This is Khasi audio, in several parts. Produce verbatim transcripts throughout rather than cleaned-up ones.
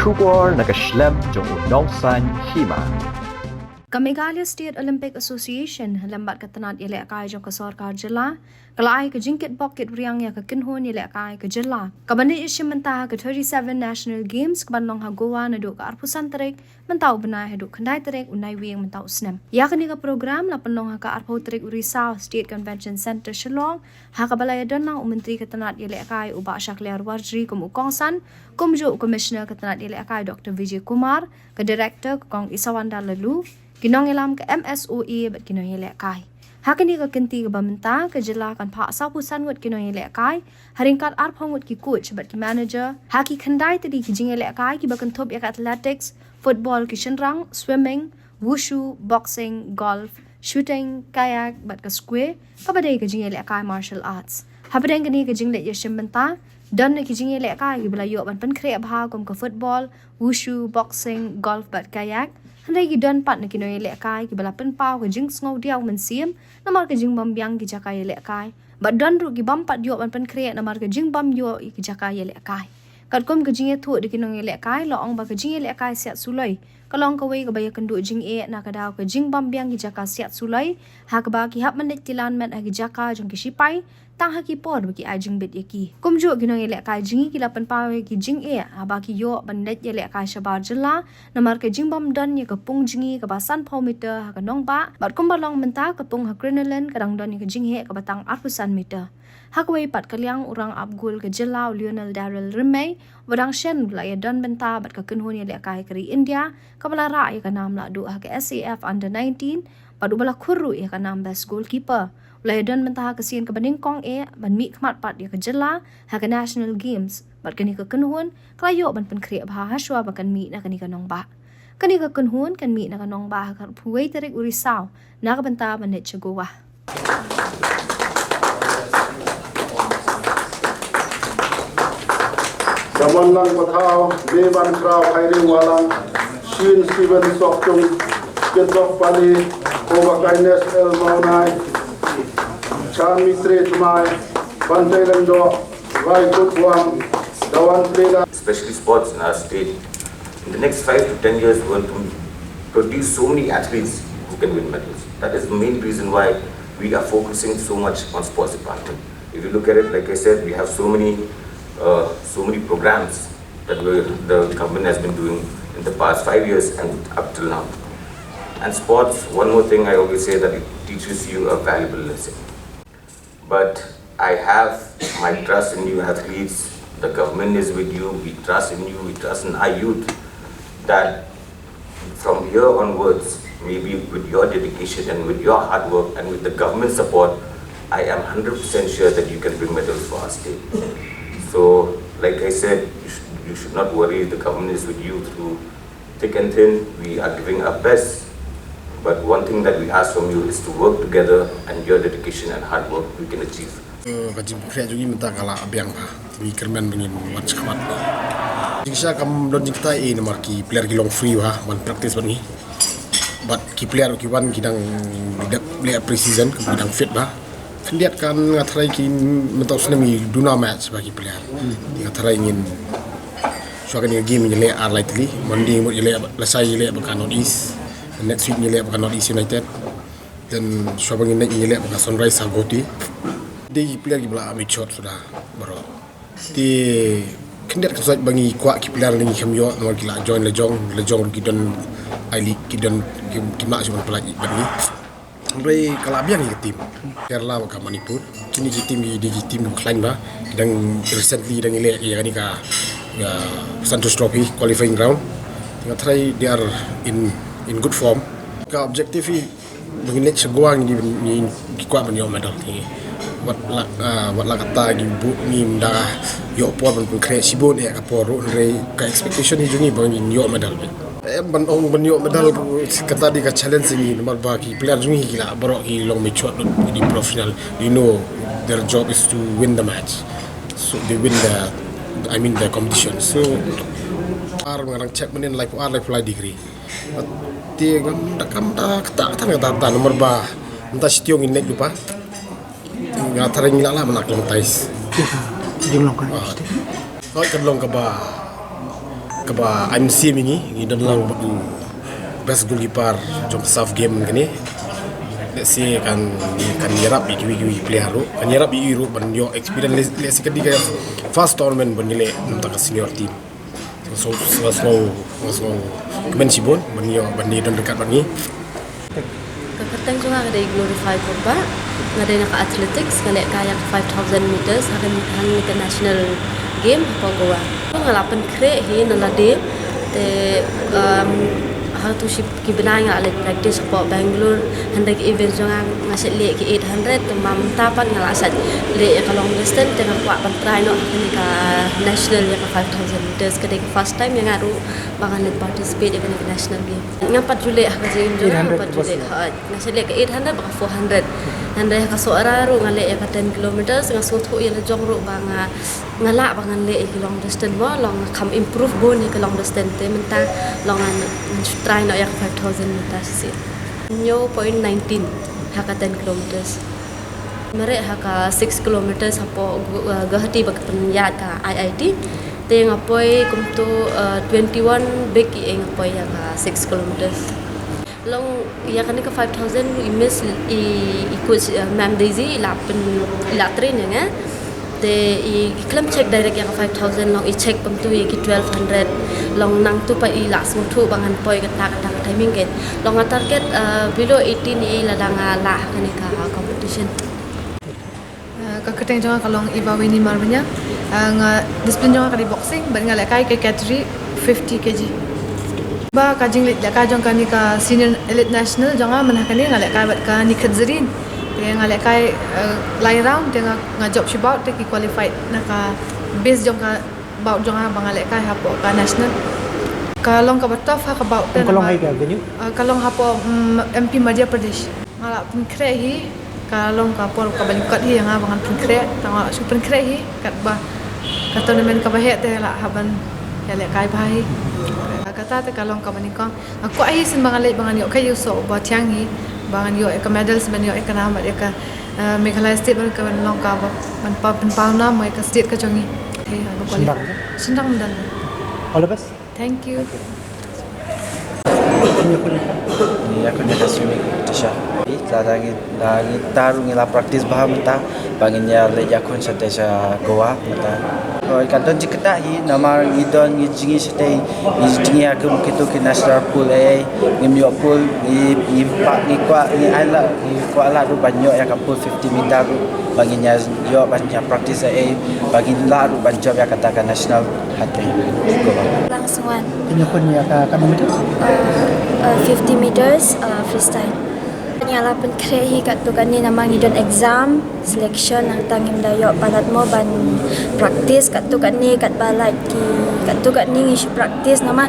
Khubor na ka shlem jong u nongsan hima. Ka Meghalaya State Olympic Association lem bad ka tnat ïalehkai jong ka sorkar jylla ka la ai ka jingkitbok kitriang ïa ka kynhun ïalehkai ka jylla, ka ban ïashim bynta ha ka thirty-seven National Games ka ban long ha Goa naduh ka arphew san tarik mynta u bnai haduh khyndai tarik u Naiwieng mynta u snem. Ïa kane ka program la pynlong ha ka arphew tarik u Risaw, State Convention Centre, Shillong, ha kaba la ïadon lang u Myntri ka tnat ïalehkai u Bah Shakliar Warjri kum u kongsan, kumjuh u Commissioner ka tnat ïalehkai Doctor Vijay Kumar, ka Director ka Kong Isawanda Laloo, ki nongïalam ka M S O A bad ki nongïalehkai. Ha kane ka kynti kaba mynta, ka jylla kan phah sawphew san ngut ki nongïalehkai, ha ryngkat arphew ngut ki coach bad ki manager ha ki khyndai tylli ki jingïalehkai kiba kynthup ïa ka athletics, football ki shynrang, swimming, wushu, boxing, golf, shooting, kayak bad ka squash, kaba dei ka jingïalehkai martial arts. Hapdeng kane ka jingleit ïashim bynta, don na ki jingïalehkai kiba la ïoh ban pynkhreh bha kum ka football, wushu, boxing, golf bad kayak. Hynrei ki don pat na ki nongïalehkai kiba la pynpaw ka jingsngewdiaw mynsiem namar ka jingbym biang ki jaka ïalehkai. Bad don ruh ki bym pat ïoh ban pynkhreh namar ka jingbym ïoh ïa ki jaka ïalehkai. Katkum ka jingïathuh da ki nongïalehkai, la ong ba ka jingïalehkai siat suloi ka long kawei kaba ïakynduh jingeh na ka daw ka jingbym biang ki jaka siat suloi, ha kaba ki hap ban leit tyllun met ha ki jaka jong ki shipai tang ha ki por ba ki ai jingbit ïa ki. Kumjuh ki nongïalehkai jong ngi ki la pynpaw ïa ki jingeh haba ki ïoh ban leit ïalehkai shabar jylla, namar ka jingbym don ïa ka pung jngi kaba sanphew meter ha ka nongbah, bad kumba long mynta ka pung ha Crinoline ka dang don ïa ka jingheh kaba tang arphew san meter. Ha kawei pat ka liang, u rangap gol ka jylla u Lionel Darrell Rymmei, uba dang shen la ïadon bynta bad ka kynhun ïalehkai ka ri India kaba la rah ïa ka nam lahduh ha ka S A F under nineteen, bad uba la khur ruh ïa ka nam best goalkeeper, u la ïadon bynta ha ka sien kaba nyngkong eh ban mihkhmat pat ïa ka jylla ha ka National Games, bad kane ka kynhun ka la ïoh ban pynkhreh bha hashwa ba kan mih na kane ka nongbah. Kane ka kynhun kan mih na ka nongbah ha ka arphew wei tarik u Risaw na ka bynta ban leit sha Goa. Samanlang Pathaw, Beban Khraw, Khairi Walang, Shin Steven Sokchung, Kitok Pali, Koba Kindness L Maunai, Chan Mitre Tmai, Bantai Lengdo, Rai Kutwang, Dawan Pleda. Especially sports in our state, in the next five to ten years, we want to produce so many athletes who can win medals. That is the main reason why we are focusing so much on sports department. If you look at it, like I said, we have so many, uh, so many programs that we, the government has been doing in the past five years and up till now. And sports, one more thing I always say, that it teaches you a valuable lesson. But I have my trust in you athletes. The government is with you. We trust in you. We trust in our youth that from here onwards, maybe with your dedication and with your hard work and with the government support, I am hundred percent sure that you can bring medals for our state. So, like I said, you should, you should not worry. The government is with you through thick and thin. We are giving our best. But one thing that we ask from you is to work together, and your dedication and hard work we can achieve. Eh, ka jingpynkhreh jong ngi mynta ka la biang bha. Ngi kyrmen ba ngin wan shakhmat. Jingshisha kam don jingkyrmen namar ki player ki long free bha ban practice bad ngi. Bad ki player ki wan ki dang dep leh pre-season, ki dang fit bha. Khyndiat kan nga tharai ki mynta u snem ngi duna match bad ki player. Te nga tharai ngin shuwa kane ka game ngi leh ar lai tylli. Monday ngi mut ngi leh, lashai ngi leh bad ka North East. Next week ngi leh bad ka North East United. Then shuwa ba ngin leh, ngi leh bad ka Sunrise ha Guwahati. Dei ki player kiba la matured suda baroh. Te khyndiat ka sait ba ngi kwah ki player ngi khlem ïoh namar ki la join la jong, la jong ki don I-League, ki don ki, ki mah shuwa ban pynlait bad ngi. Hynrei ka la biang ïa ka team Kerala bad ka Manipur. Kine ki team ki dei ki team khlaiñ bha. Ki dang recently dang leh ïa kane ka, ïa Santosh Trophy qualifying round. Nga tharai they are in, in good form. Ka objective hi ba ngin leit sha Goa ngi, ngi, ngi kwah ban ïoh medal. Ngi wat la, ah, wat la katta ngi buh, ngim da ïoh por ban pynkhreh shibun ïa ka por ruh, hynrei ka expectation hi jong ngi ba ngin ïoh medal. Em, ban ong ban ïoh medal kata dei ka challenge ngi namar ba ki player jong ngi ki la baroh ki long matured, ki dei professional. They know their job is to win the match. So they win the, I mean the competition. So ar nga dang check mynnin laiphew ar, laiphew lai degree. Te ngam da, kam da kata, kata nga da, da namar ba mynta shi taïew ngin leit lypa. Nga tharai ngi lah lah ban acclimatise. Jing long kan. Ah. Hooid, kan long kaba Kaba ai mynsiem ïa ngi, ngi don lang bad u best goalkeeper jong ka SAFF Games mynne. Lehse kan, kan ïarap ïa kiwei kiwei ki player ruh, kan ïarap ïa ngi ruh ban ïoh experience, lehse ka dei ka first tournament ban ngi leh na ka bynta ka senior team. So, so, so, so, kmen shibun ban ïoh, ban ïoh don ryngkat bad ngi. Ka kyrteng jong nga ka dei Glorify Kurbah, nga dei na ka athletics, nga lehkai ïa ka five thousand meters ha kane ka national game hapoh Goa. Nga la pynkhreh hi na lade, te, um, ha tu shi ki bnai nga la leit practice hapoh Bangalore, hynrei ka event jong nga nga shait leh ki eight hundred, te mynta pat nga la shait leh ïa ka long distance, te nga kwah ban try noh ha kane ka national ïa ka five thousand meters, ka dei ka first time ïa nga ruh ba ngan leit participate ïa kane ka national game. Nga pat ju leh ha ka jingim jong nga, nga pat ju leh, ha, nga shait leh ka eight hundred bad ka four hundred. Hynrei ha ka Sohra ruh nga leh ïa ka ten kilometers, nga sngewthuh ïa la jong ruh ba nga, nga lah ba ngan leh ïa ki long distance mo, long nga kham improve bun ïa ka long distance, te mynta long ngan, ngan shu try noh ïa ka five thousand meters shisha. Hynñiew point nineteen ha ka ten kilometers. Mareh ha ka six kilometers hapoh Gu-, uh, Guwahati ba ka pynïaid ka I I T. Te nga poi kumto, uh, twenty-one bik ïa nga poi ïa ka six kilometers. Long ïa kane ka five thousand i miss i, i coach, uh, Ma'am Daisy i la pyn, i la train ïa nga. Te i, i khlem check direct ïa ka five thousand, long i check kumto ïa ki twelve hundred. Long nangtu pat i la sngewthuh ba ngan poi kata, kata ka timing, ke long nga target, uh, below eighteen ïa i lada nga lah ha kane ka competition. Ah, ka kyrteng jong nga ka long Eva Winnie Marbaniang. Ah, nga, discipline jong nga ka dei boxing, bad nga lehkai ka category fifty K G. Ba ka jinglehkai jong kane ka senior elite national jong nga mynta kane nga lehkai bad ka Nikhat Zareen. Te nga lehkai, ah, lai round, te nga, nga jop shi bout, te ki qualified na ka base jong ka bout jong nga ba nga lehkai hapoh ka national. Ka long kaba tough ha ka bout te. Ka long namar, ha ïa ka venue? Ah, ka long hapoh, mm, M P Madhya Pradesh. Nga la pynkhreh hi, ka long ka por kaba nyngkong hi ïa nga ba ngan pynkhreh, tang nga shu pynkhreh hi katba ka tournament kaba heh te la hap ban ïalehkai bha hi. Kata te ka long kaba nyngkong. Nga kwah hi shisha ba ngan leit ba ngan ïoh ka ïoh soh ba thiang hi, ba ngan ïoh ïa ka medal, shisha ban ïoh ïa ka nam bad ïa ka, eh, Meghalaya State ban ka ban long kaba ban pa, pynpaw nam ïa ka state ka jong ngi. Te ha ba kwah. Shynrang. Shynrang mynta. All the best. Thank you. Ïakhun ïa ka swimming competition. Ïa, lada ngi, lada ngi tharai ngi la practice bha mynta ba ngin ïa leit ïakhun shatei sha Goa mynta. Hooid, ka don jingktah hi namar ngi don ngi jngi shatei, ngi jngi ha kum kito ki national pool, eh, ngim ïoh pool, ngi, ngi pat, ngi kwah, ngi ai la, ngi kwah la ruh ban ïoh ïa ka pool fifty meter ruh ba ngin ïa ïoh ban ïa practice, eh, ba ngin lah ruh ban jop ïa kata ka national. Hati. Lang Sngwan. Ïakhun ïa ka, ka number? Uh, uh, fifty meters, uh, freestyle. Nga la pynkhreh hi katto katne namar ngi don exam selection, nangta ngim da ïoh palat mo ban practice katto katne, katba lait ki, katto katne ngi shu practice namar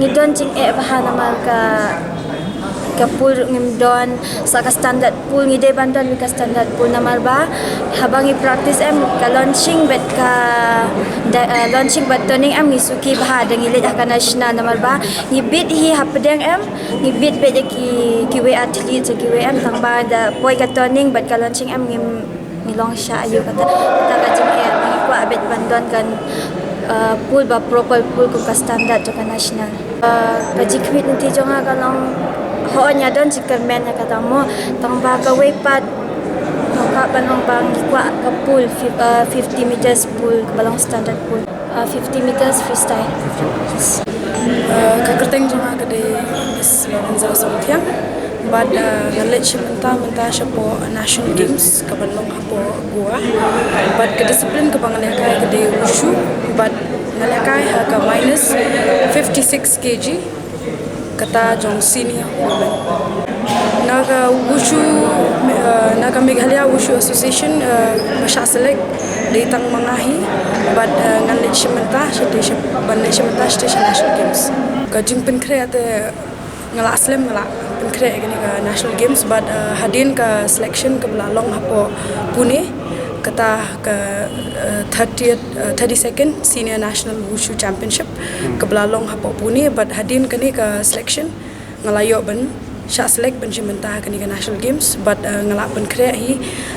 ngi don jingeh bha namar ka ka pool ruh ngim don, sa ka standard pool ngi dei ban don ka standard pool namar ba haba ngi practice em ka launching bad ka da, eh, launching bad turning em ngi suki bha da ngi leit ha ka national namar ba ngi beat hi hapdeng em ngi beat bad ïa ki, kiwei athlete ïa kiwei em tang ba da poi ka turning bad ka launching em ngim ngi long sha ïa kata, kata ka jingeh ba ngi kwah beit ban don kan, uh, pool ba proper pool kum ka standard jong ka national. Uh, ka jingkhmih lynti jong nga ka long hooid nga don jingkyrmen ïa kata mo tang ba kawei pat nga kwah ban ong ba ngi kwah ka pool fif-, uh, fifty meters pool kaba long standard pool. Uh, fifty meters freestyle. Uh, ka kyrteng jong nga ka dei Miss Lorenza Songthiang. Bad, uh, nga leit shim mynta, mynta shapoh National Games kaban long hapoh Goa. Bad ka discipline kaba nga lehkai ka dei wushu. Bad nga lehkai ha ka minus fifty-six K G. Kata jong senior women. Na ka Wushu, eh, na ka Meghalaya Wushu Association, eh, ba shah select dei tang ma nga hi, bad, eh, ngan leit shim mynta shatei sha, ban leit shim mynta shatei sha National Games. Ka jingpynkhreh te nga la slem, nga la pynkhreh kane ka National Games, bad, eh, hadien ka selection kaba la long hapoh Pune, kata ka, eh, thirtieth, eh, thirty-second Senior National Wushu Championship, kaba la long hapoh Pune, bad hadien kane ka selection nga la ïoh ban shah select ban shim bynta ha kane ka National Games, bad, eh, nga la pynkhreh hi,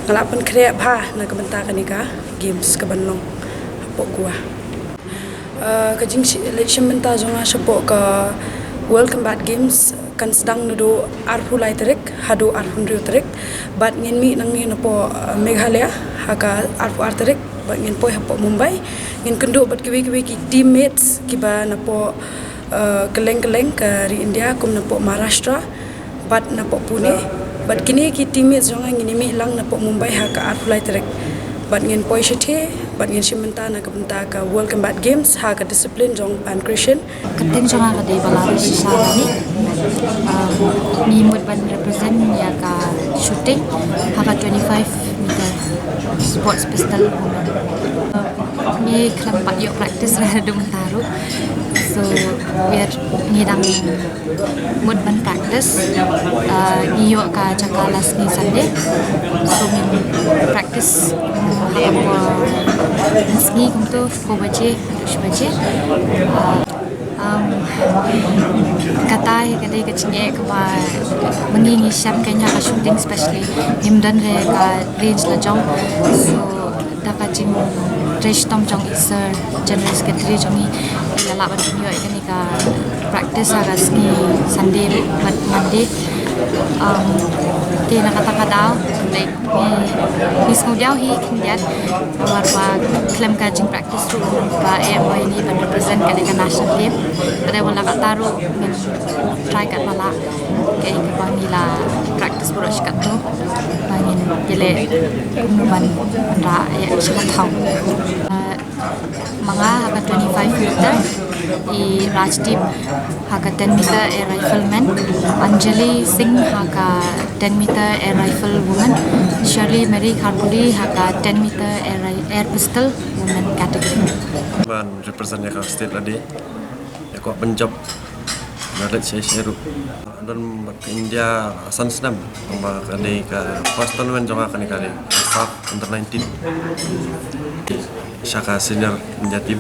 nga la pynkhreh bha na ka bynta kane ka Games kaban long hapoh Goa. Uh, ka jingshim bynta jong nga shapoh ka World Combat Games kan sdang naduh arphew lai tarik haduh arphew hynriew tarik. Bad ngin mih nangne napoh uh, Meghalaya ha ka arphew ar tarik. Bad ngin poi hapoh Mumbai. Ngin kynduh bad kiwei kiwei ki teammates kiba napoh uh, kylleng kylleng ka ri India kum napoh Maharashtra bad napoh Pune. Bad kine ki teammates jong nga ngin mih lang napoh Mumbai ha ka arphew lai tarik. Bad ngin poi shathie bad ngin shim bynta na ka bynta ka World Combat Games ha ka discipline jong Pankration. Ka ktien jong nga ka dei Balarisha Sharani. Um, ngi mut ban represent ïa ka shooting ha ka twenty-five meter sports pistol. Um, ngi khlem pat ïoh practice la dum taru. So, wir ngi dang mut ban practice. Uh, ngi ïoh ka jaka la sngi Sunday. So, ngin practice, um, ha ka por sngi kumto, ko baje, shi baje. Uh, um, kata hi ka dei ka jingeh kaba ma ngi ngi shem ka ïa ka shooting, especially ngim don re ka range la jong. So, da ka jingtrei shitom jong i sir, General Secretary jong ngi, la lah ban ïoh ïa kane ka practice ha ka sngi Sunday bad Monday. Um, te na kata ka daw, like, ngi, ngi sngewdiaw hi khyndiat namar ba khlem ka jingpractice ruh ba eh ba ïa ngi ban represent kane ka national team. Te wat la katta ruh ngin try katba lah. Kaei kaba ngi la practice baroh shi katto ba ngin ïaleh kumno ban wanrah ïa shi ka thaw. Uh, ma nga ha ka twenty-five meter i Rajdeep, ha ka ten meter air rifleman Anjali Singh, ha ka ten meter air rifle woman Shirley Mary Kharpuli, ha ka ten meter air, ri- air pistol woman category. Ban represent ïa ka state lade. Ïa ka Punjab. Nga leit sha sha ruh. Don bad India san snem. Ba ka dei ka first tournament jong nga kane ka dei SAFF under nineteen. Sha ka senior India team.